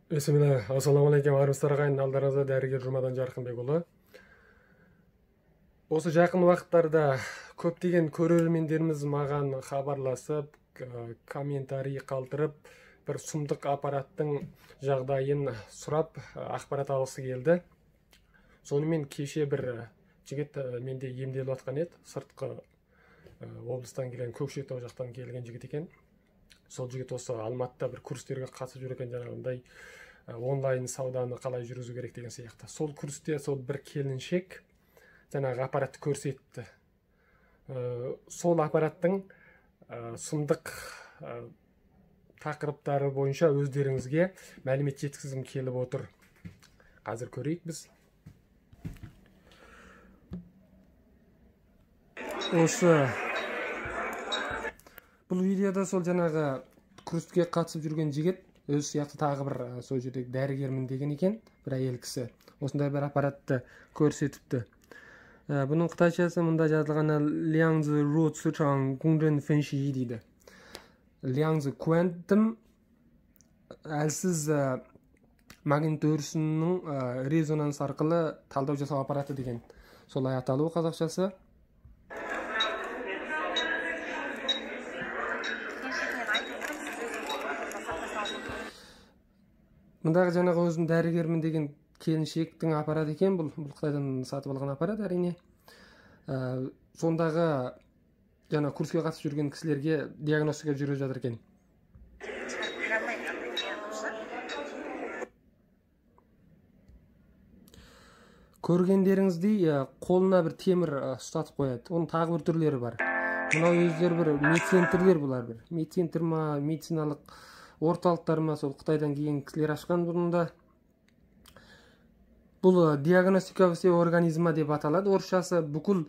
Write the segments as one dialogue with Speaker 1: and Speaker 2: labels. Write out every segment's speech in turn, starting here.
Speaker 1: Бисмилла, ассалаумағалейкум, армысыздар ағайын, алдарыңызда дәрігер Жұмадан Жарқынбекұлы. Осы жақын уақыттарда көптеген көрермендеріміз маған хабарласып, комментарий қалдырып, бір сұмдық аппараттың жағдайын сұрап, ақпарат алғысы келді. Сонымен кеше бір жігіт менде емделіп жатқан еді, сыртқы облыстан келген, Көкшетау жақтан келген жігіт екен. Сол жігіт осы Алматыда бір курстерге қатысып жүр екен, жаңағындай онлайн сауданы қалай жүргізу керек деген сияқты. Сол курсте сол бір келіншек жаңағы аппаратты көрсетті. Сол аппараттың сұмдық тақырыптары бойынша өздеріңізге мәлімет жеткізгім келіп отыр. Қазір көрейік біз. Осы бұл видеода сол жаңағы курске қатысып жүрген жігіт өз сияқты тағы бір сол жерде дәрігермін деген екен, бір әйел кісі осындай бір аппаратты көрсетіпті. Бұның қытайшасы мында жазылғаны Лянзы Ру Цичан Гунжэн Фэнши дейді. Лянзы квантум әлсіз магнит өрісінің резонанс арқылы талдау жасау аппараты деген солай аталуы қазақшасы. Мұндағы жаңағы өзім дәрігермін деген келіншектің аппараты екен, бұл Қытайдан сатып алған аппарат әрине. Сондағы жаңа курске қатысып жүрген кісілерге диагностика жүргізіп жатыр екен. Көргендеріңіздей қолына бір темір ұстатып қояды. Оның тағы бір түрлері бар. Мынау өздері бір медцентрлер, бұлар бір. Медцентр ма, медициналық орталықтар ма, сол Қытайдан келген кісілер ашқан бұрында. Бұл диагностика всего организма деп аталады. Орысшасы бүкіл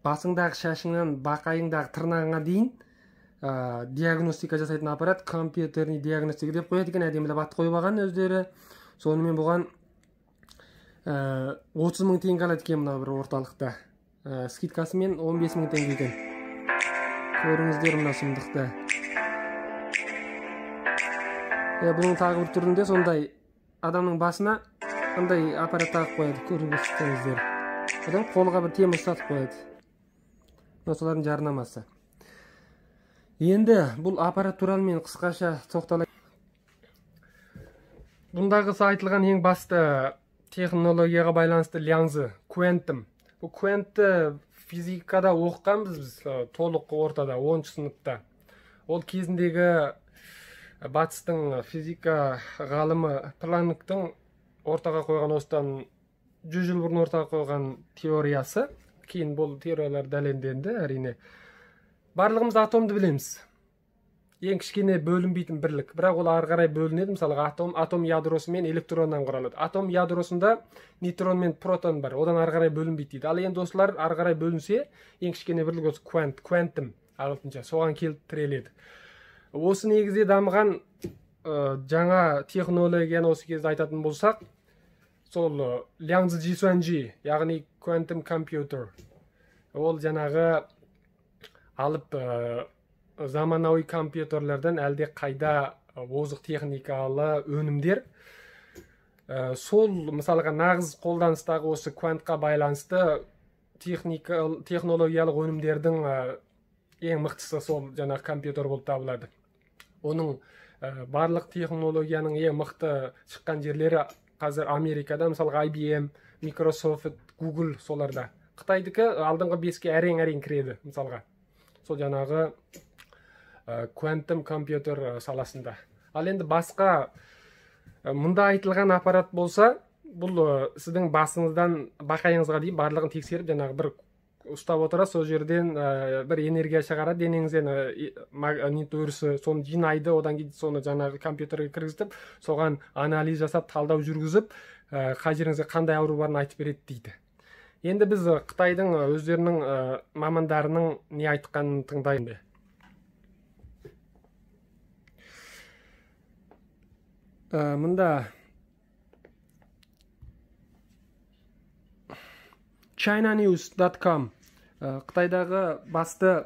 Speaker 1: басыңдағы шашыңнан бақайыңдағы тырнағыңа дейін диагностика жасайтын аппарат, компьютерный диагностика деп қояды екен, әдемілеп ат қойып алған өздері. Сонымен бұған 30 мың теңге алады екен мына бір орталықта. Скидкасымен 15 мың теңге екен. Көріңіздер мына сұмдықты. Бұның тағы бір түрінде сондай адамның басына қандай аппарат тағып қояды, көріңіздер. Одан қолға бір темір ұстатып қояды. Мына солардың жарнамасы. Енді бұл аппарат туралы мен қысқаша тоқталайын. Бұндағысы айтылған ең басты технологияға байланысты лянзы, квантум. Бұл квантты физикада оқығанбыз біз толық ортада, 10 сыныпта. Ол кезіндегі батыстың физика ғалымы Планктың ортаға қойған, осыдан 100 жыл бұрын ортаға қойған теориясы. Кейін бұл теориялар дәлелденді әрине. Барлығымыз атомды білеміз. Ең кішкене бөлінбейтін бірлік, бірақ ол ары қарай бөлінеді. Мысалға атом ядросы мен электроннан құралады. Атом ядросында нейтрон мен протон бар, одан ары қарай бөлінбейді дейді. Ал енді осылар ары қарай бөлінсе, ең кішкене бірлік осы квант, квантум ағылшынша, соған келіп тіреледі. Осы негізде дамыған жаңа технологияны осы кезде айтатын болсақ, сол Лянзы Джисуанжи, яғни квантум компьютер. Ол жаңағы алып заманауи компьютерлерден әлде қайда озық техникалы өнімдер. Сол мысалға нағыз қолданыстағы осы квантқа байланысты технологиялық өнімдердің ең мықтысы сол жаңағы компьютер болып табылады. Оның барлық технологияның ең мықты шыққан жерлері қазір Америкада, мысалға IBM, Microsoft, Google соларда. Қытайдікі алдыңғы 5-ке әрең-әрең кіреді мысалға. Сол жаңағы квантум компьютер саласында. Ал енді басқа мұнда айтылған аппарат болса, бұл сіздің басыңыздан бақайыңызға дейін барлығын тексеріп, жаңағы бір ұстап отыра, сол жерден бір энергия шығарады денеңізден, магнит өрісі, соны жинайды, одан кейін соны жаңағы компьютерге кіргізіп, соған анализ жасап, талдау жүргізіп, қай жеріңізде қандай ауру барын айтып береді дейді. Енді біз Қытайдың өздерінің мамандарының не айтқанын тыңдайық. Мында chinanews.com Қытайдағы басты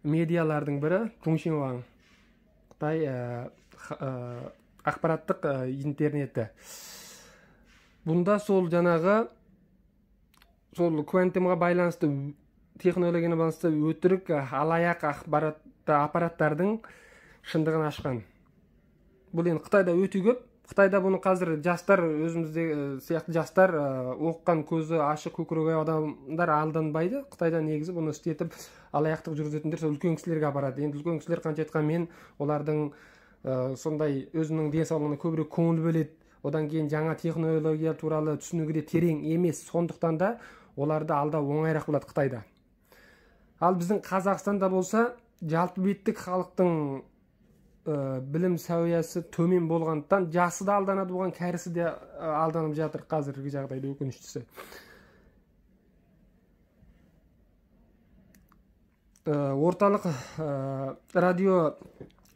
Speaker 1: медиалардың бірі Чжуншинван. Қытай ақпараттық интернеті. Бұнда сол жаңағы сол квантумға байланысты, технологияны байланысты өтірік алаяқ ақпарат аппараттардың шындығын ашқан. Бұл енді Қытайда өте көп. Қытайда бұны қазір жастар, өзімізде сияқты жастар, оқыған, көзі ашық, көкірегі адамдар алданбайды. Қытайда негізі бұны істетіп алаяқтық жүргізетіндер сол үлкен кісілерге апарады. Енді үлкен кісілер қанша айтқанмен олардың сондай өзінің денсаулығына көбірек көңіл бөледі. Одан кейін жаңа технология туралы түсінігі де терең емес. Сондықтан да оларды алдау оңайырақ болады Қытайда. Ал біздің Қазақстанда болса, жалпы беттік халықтың білім сәуиясы төмен болғандықтан жасы да алданады, оған кәрісі де алданып жатыр қазіргі жағдайда, өкініштісі. Орталық радио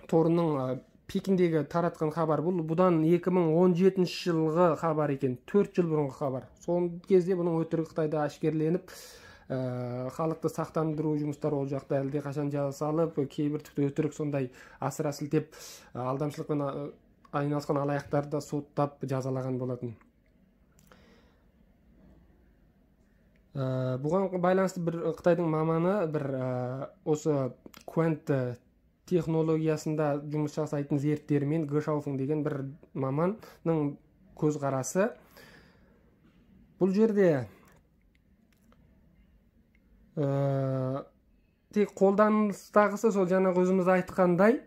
Speaker 1: торының Пекиндегі таратқан хабар бұл. Бұдан 2017 жылғы хабар екен, 4 жыл бұрынғы хабар. Сол кезде бұның өтірігі Қытайда әшкерленіп, халықты сақтандыру жұмыстары ол жақта әлде қашан жасалып, кейбір тіпті өтірік сондай асыра сілтеп алдамшылықпен айналысқан алаяқтарды да соттап жазалаған болатын. Бұған байланысты бір Қытайдың маманы, бір осы квант технологиясында жұмыс жасайтын зерттері Гэ Шаофeng деген бір маманның көзқарасы. Бұл жерде тек қолданыстағысы сол жаңағы өзіміз айтқандай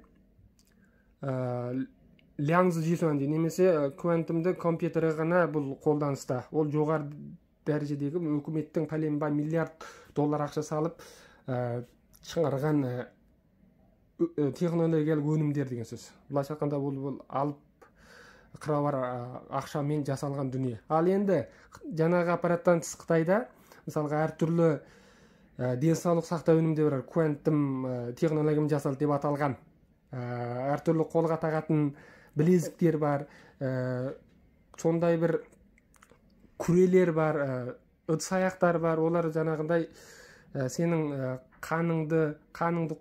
Speaker 1: лянзы жисуанди немесе квантумды компьютері ғана бұл қолданыста. Ол жоғары дәрежедегі үкіметтің пәленбай миллиард доллар ақша салып шығарған технологиялық өнімдер деген сөз. Былайша айтқанда бұл алып қыруар ақшамен жасалған дүние. Ал енді жаңағы аппараттан тыс Қытайда мысалға әртүрлі денсаулық сақтау өнімдері бар, квантум технологиямен жасалды деп аталған әртүрлі қолға тағатын білезіктер бар, сондай бір күрелер бар, ыдыс аяқтар бар. Олар жаңағындай сенің қаныңды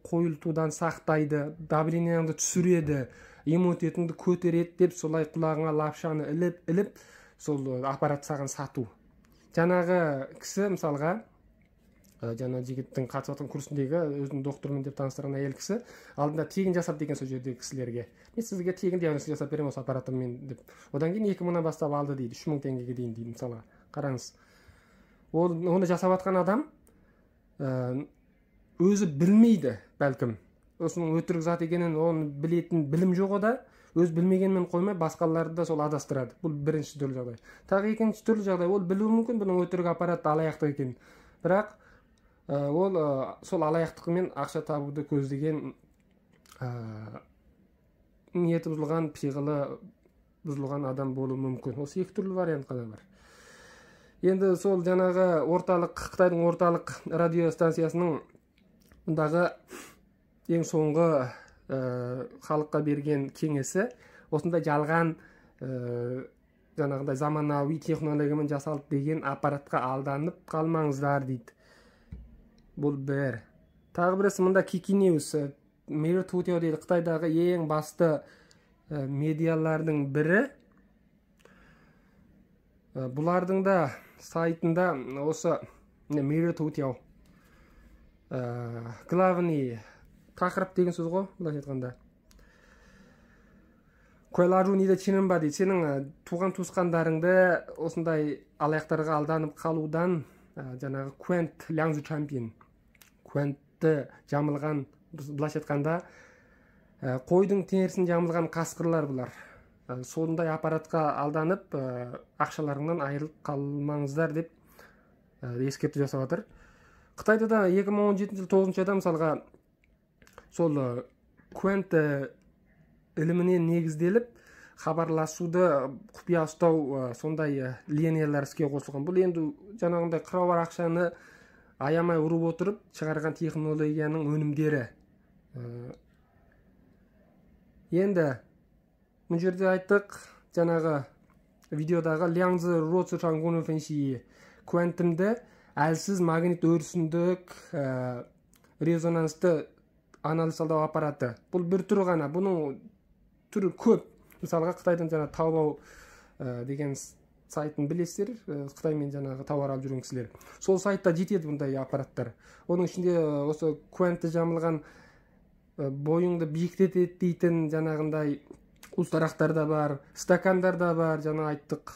Speaker 1: қойылтудан сақтайды, давлениеңді түсіреді, иммунитетіңді көтереді деп солай құлағыңа лапшаны іліп сол аппарат саған сату. Жаңағы кісі мысалға жаңа жігіттің қатысып жатқан курсындегі өзінің доктормын деп таныстырған әйел кісі алдында тегін жасап деген сол жердегі кісілерге, мен сізге тегін диагноз жасап беремін осы аппаратыммен деп. Одан кейін 2000-нан бастап алды дейді, 3000 теңгеге дейін дейді мысалға. Қараңыз, ол оны жасап жатқан адам өзі білмейді, бәлкім осының өтірік зат екенін, оны білетін білім жоқ ода, өз білмегенмен қоймай басқаларды да сол адастырады. Бұл бірінші түрлі жағдай. Тағы екінші түрлі жағдай, ол білуі мүмкін бұның өтірік аппарат алаяқтық екенін, бірақ ол сол алаяқтықпен ақша табуды көздеген ниеті бұзылған, пиғылы бұзылған адам болуы мүмкін. Осы екі түрлі вариант қана бар. Енді сол жаңағы орталық Қытайдың орталық радио станциясының бұндағы ең соңғы халыққа берген кеңесі осындай жалған жаңағындай заманауи технологиямен жасалды деген аппаратқа алданып қалмаңыздар дейді. Бұл бір. Тағы бірісі мында Кики Ньюс, Мейір Тутео дейді, Қытайдағы ең басты медиалардың бірі. Бұлардың да сайтында осы Мейір Тутео главный тақырып деген сөз ғой, былайша айтқанда. Куайлару ниде чинімба дейді, сенің туған туысқандарыңды осындай алаяқтарға алданып қалудан жаңағы квант лянзу чемпион, квантты жамылған, былайша айтқанда қойдың терісін жамылған қасқырлар бұлар. Сондай аппаратқа алданып ақшаларыңнан айырылып қалмаңыздар деп ескерту жасап жатыр. Қытайда да 2017 жыл 9 айда мысалға сол квант іліміне негізделіп хабарласуды құпия ұстау сондай линиялар іске қосылған. Бұл енді жаңағындай қыруар ақшаны аямай ұрып отырып шығарған технологияның өнімдері. Енді бұл жерде айттық, жаңағы видеодағы Лянзы Роцы Чангуны Фэнши квантумды әлсіз магнит өрісіндік резонансты анализ талдау аппараты. Бұл бір түрі ғана. Бұның Түрі көп. Мысалға, Қытайдың жаңа Таобао деген сайтын білесіздер, Қытаймен жаңағы тауар алып жүрген кісілер. Сол сайтта жетеді бұндай аппараттар. Оның ішінде осы квантты жамылған, бойыңды биіктетеді дейтін жаңағындай ұлтарақтар да бар, стакандар да бар, жаңа айттық.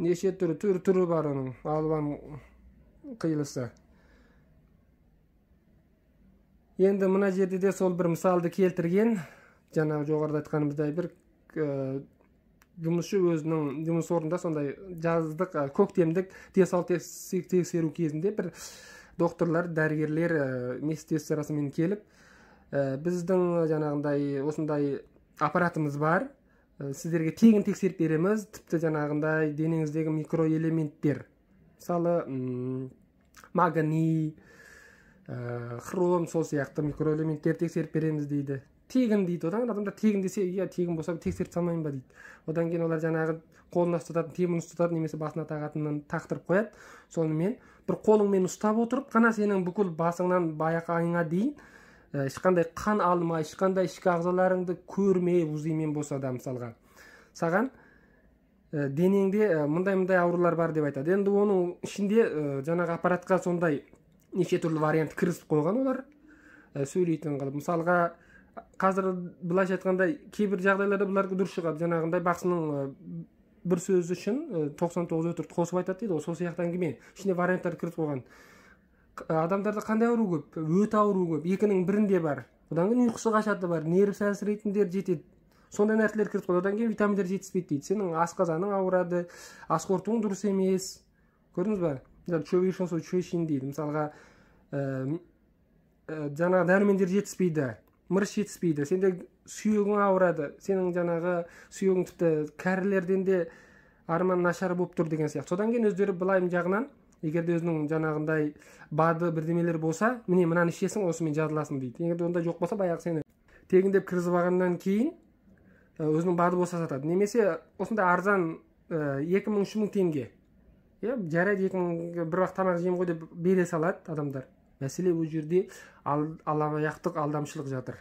Speaker 1: Неше түрі, түрі бар оның, алуан қилысы. Енді мына жерде де сол бір мысалды келтірген, жаңағы жоғарыда айтқанымыздай бір жұмысшы өзінің жұмыс орнында сондай жаздық, көктемдік денсаулық тексеру кезінде бір докторлар, дәрігерлер медсестрасымен келіп, біздің жаңағындай осындай аппаратымыз бар, сіздерге тегін тексеріп береміз, тіпті жаңағындай денеңіздегі микроэлементтер, мысалы магний, хром, сол сияқты микроэлементтер тексеріп береміз дейді. Тегін дейді. Одан адамдар тегін десе, иә, тегін болса тексеріп салмайын ба дейді. Одан кейін олар жаңағы қолына ұстататын, темірін ұстататын немесе басына тағатынын тақтырып қояды. Сонымен бір қолыңмен ұстап отырып қана сенің бүкіл басыңнан аяғыңа дейін ешқандай қан алмай, ешқандай ішкі ағзаларыңды көрмей, УЗИ-мен болса да мысалға, саған денеңде мындай-мындай аурулар бар деп айтады. Енді оның ішінде жаңағы аппаратқа сондай неше түрлі вариант кіргізіп қойған олар, сөйлейтін қылып. Мысалға, қазір былайша айтқанда кейбір жағдайларда бұлар дұрыс шығады. Жаңағындай бақсының бір сөзі үшін 99 өтірік қосып айтады дейді ғой, сол сияқты әңгіме. Ішіне варианттар кіргізіп қойған. Адамдарда қандай ауру көп? Өт ауру көп, екінің бірінде бар. Одан кейін ұйқысы қашады бар, нерв әлсірейтіндер жетеді. Сондай нәрселер кіргізіп қойды. Одан кейін витаминдер жетіспейді дейді. Сенің асқазаның ауырады, ас қорытуың дұрыс емес. Көрдіңіз ба? Дейді. Мысалға, жаңағы дәрумендер жетіспейді, мырыш жетіспейді, сенде сүйегің ауырады, сенің жаңағы сүйегің тіпті кәрілерден де арман нашар болып тұр деген сияқты. Содан кейін өздері былайым жағынан, егер де өзінің жаңағындай бады бірдемелер болса, міне мынаны ішесің, осымен жазыласың дейді. Егер де ондай жоқ болса, баяғы сені тегіндеп кіргізіп алғаннан кейін өзінің бады болса сатады. Немесе осындай арзан 2000-3000 теңге. Иә, жарайды, 2000 бір уақыт тамақ жеймін ғой деп бере салады адамдар. Мәселе ол жерде алаяқтық, алдамшылық жатыр.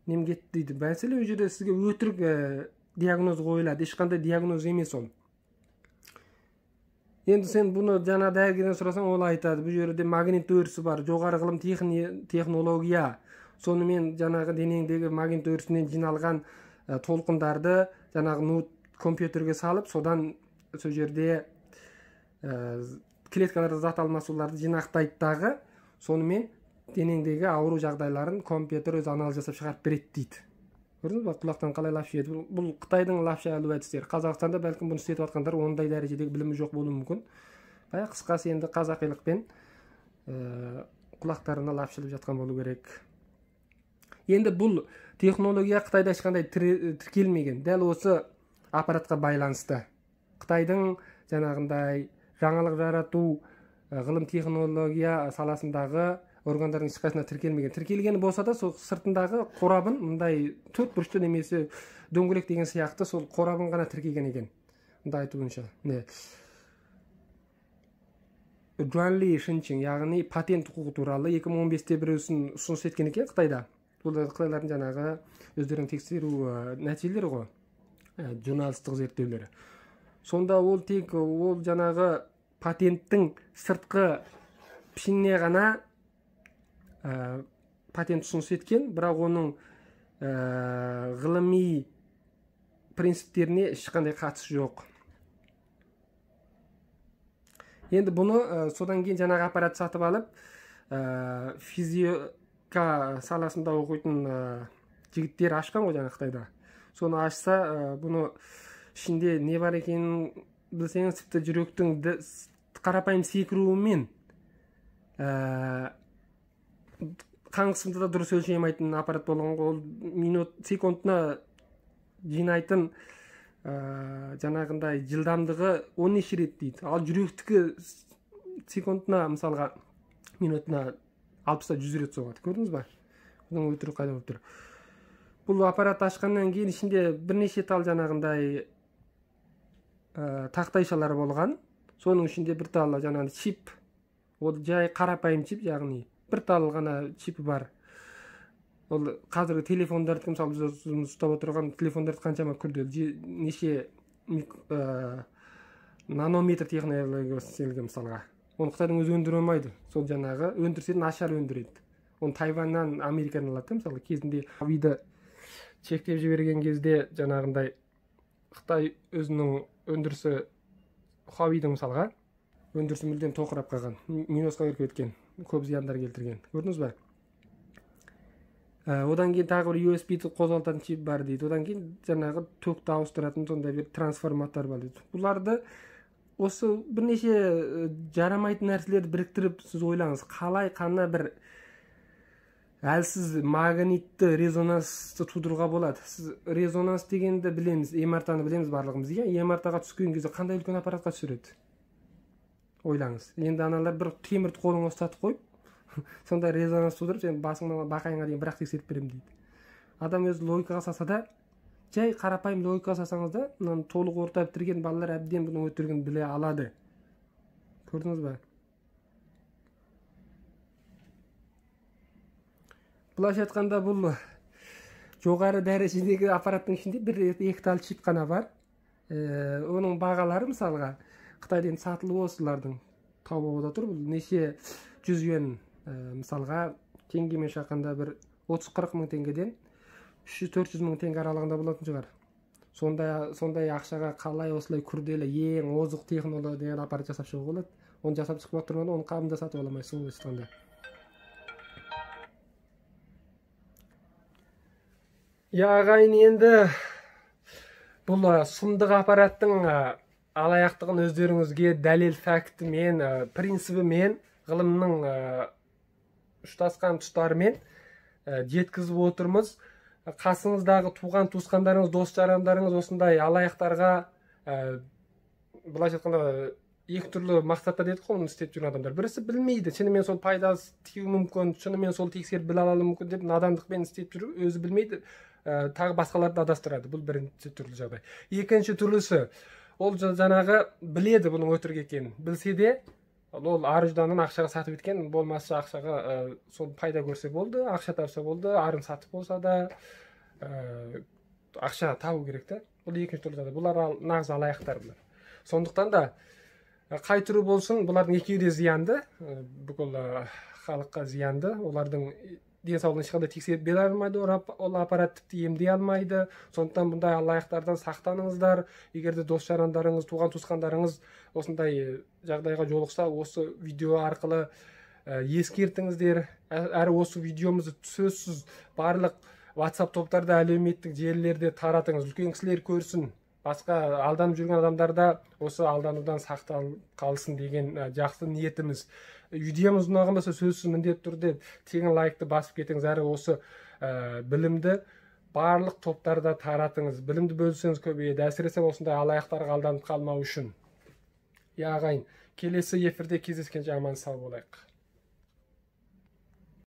Speaker 1: Нем кетті дейді. Мәселе ол жерде сізге өтірік диагноз қойылады. Ешқандай диагноз емес ол. Енді сен бұны жаңа дәрігерден сұрасаң, ол айтады, бұл жерде магнит өрісі бар, жоғары ғылым технология. Сонымен жаңағы денеңдегі магнит өрісінен жиналған толқындарды жаңағы ноут компьютерге салып, содан сол жерде клеткаларда зат алмасуларды жинақтайды дағы, сонымен денеңдегі ауру жағдайларын компьютер өзі анализ жасап шығарып береді дейді. Көрдіңіз ба, құлақтан қалай лапша жеді? Бұл Қытайдың лапша алу әдістері. Қазақстанда бәлкім бұны істетіп жатқандар ондай дәрежедегі білімі жоқ болуы мүмкін. Баяғы қысқасы енді қазақилықпен құлақтарына лапша іліп жатқан болу керек. Енді бұл технология Қытайда ешқандай тіркелмеген. Дәл осы аппаратқа байланысты. Қытайдың жаңағындай жаңалық жарату, ғылым технология саласындағы органдардың ешқайсысына тіркелмеген. Тіркелгені болса да, сол сыртындағы қорабын мындай төрт бұрышты немесе дөңгелек деген сияқты сол қорабын ғана тіркеген екен. Мында айтуынша. Міне. Жуанли Шынчың, яғни патент құқығы туралы 2015-те біреусін ұсыныс еткен екен Қытайда. Бұл қытайлардың жаңағы өздерінің тексеру нәтижелері ғой, журналистік зерттеулері. Сонда ол тек ол жаңағы патенттің сыртқы пішініне ғана патент ұсыныс еткен, бірақ оның ғылыми принциптеріне ешқандай қатысы жоқ. Енді бұны содан кейін жаңағы аппарат сатып алып, физика саласында оқитын жігіттер ашқан ғой жаңа Қытайда. Соны ашса, бұны ішінде не бар екенін білсеңіз, тіпті жүректің қарапайым секіруімен қан қысымды да дұрыс өлшей алмайтын аппарат болған ғой. Ол минут секундына жинайтын жаңағындай жылдамдығы 13 рет дейді. Ал жүректікі секундына, мысалға, минутына 60-100 рет соғады. Көрдіңіз ба? Бұның өтірік қайда болып тұр? Бұл аппарат ашқаннан кейін ішінде бірнеше тал жаңағындай тақтайшалар болған. Соның ішінде бір тал жаңағы чип, ол жай қарапайым чип, яғни бір тал ғана чипі бар. Ол қазіргі телефондарды, мысалы біз ұстап отырған телефондарды қаншама күрделі, неше нанометр технологиясы істелген мысалға. Оны Қытайдың өзі өндіре алмайды. Сол жаңағы өндірсе нашар өндіреді. Оны Тайваньнан, Америкадан алады, мысалы кезінде Huawei-ді шектеп жіберген кезде жаңағындай Қытай өзінің өндірісі, Huawei-дің мысалға өндірісі мүлдем тоқырап қалған, минусқа кіріп кеткен, көп зияндар келтірген. Көрдіңіз ба? Одан кейін тағы бір USB-ді қозғалтатын чип бар дейді. Одан кейін жаңағы токты ауыстыратын сондай бір трансформатор бар дейді. Бұларды осы бірнеше жарамайтын нәрселерді біріктіріп сіз ойлаңыз, қалай қана бір әлсіз магнитті резонансты тудыруға болады. Сіз резонанс дегенді білеміз, МРТ-ны білеміз барлығымыз, иә? МРТ-ға түскен кезде қандай үлкен аппаратқа түсіреді? Ойлаңыз. Енді аналар бір темірді қолыңа ұстатып қойып, сонда резонанс тудырып, сен басыңнан бақайыңа дейін бірақ тексеріп беремін дейді. Адам өзі логикаға салса да, жай қарапайым логикаға салсаңыз да, мынаны толық орта бітірген балалар әбден бұның өтірігін біле алады. Көрдіңіз ба? Былайша айтқанда, бұл жоғары дәрежедегі аппараттың ішінде бір екі тал чип қана бар. Оның бағалары мысалға Қытайда енді сатылуы осылардың Таобаода тұр. Бұл неше жүз юан, мысалға теңгемен шаққанда бір 30-40 мың теңгеден 300-400 мың теңге аралығында болатын шығар. Сондай ақшаға қалай осылай күрделі ең озық технологиялы аппарат жасап шығуға болады? Оны жасап шықпақ тұрғанда оны қабында сатып ала алмайсың ғой айтқанда. Я ағайын, енді бұл сұмдық аппараттың алаяқтығын өздеріңізге дәлел фактімен, принципімен, ғылымның ұштасқан тұстарымен жеткізіп отырмыз. Қасыңыздағы туған туысқандарыңыз, дос жарандарыңыз осындай алаяқтарға, былайша айтқанда, екі түрлі мақсатта дедік қой, оны істеп жүрген адамдар. Бірісі білмейді, шынымен сол пайдасы тиюі мүмкін, шынымен сол тексеріп біле алуы мүмкін деп надандықпен істеп жүріп, өзі білмейді, тағы басқаларды адастырады. Бұл бірінші түрлі жағдай. Екінші түрлісі, ол жаңағы біледі бұның өтірік екенін, білсе де ол ар ұжданын ақшаға сатып еткен, болмаса ақшаға сол пайда көрсе болды, ақша тапса болды, арын сатып болса да ақша табу керек та. Бұл екінші түрлі жағдай. Бұлар нағыз алаяқтар бұлар. Сондықтан да қай түрі болсын, бұлардың екеуі де зиянды, бүкіл халыққа зиянды. Олардың денсаулығын ешқандай тексеріп бере алмайды, ол аппарат тіпті емдей алмайды. Сондықтан бұндай алаяқтардан сақтаныңыздар. Егер де дос жарандарыңыз, туған туысқандарыңыз осындай жағдайға жолықса, осы видео арқылы ескертіңіздер. Әрі осы видеомызды сөзсіз барлық WhatsApp топтарда, әлеуметтік желілерде таратыңыз. Үлкен кісілер көрсін, басқа алданып жүрген адамдар да осы алданудан сақталып қалсын деген жақсы ниетіміз. Видеомыз ұнаған болса, сөзсіз міндетті түрде тегін лайкты басып кетіңіз. Әрі осы білімді барлық топтарда таратыңыз. Білімді бөлсеңіз көбейеді, әсіресе осындай алаяқтарға алданып қалмау үшін. Я ағайын, келесі эфирде кездескенше аман сау болайық.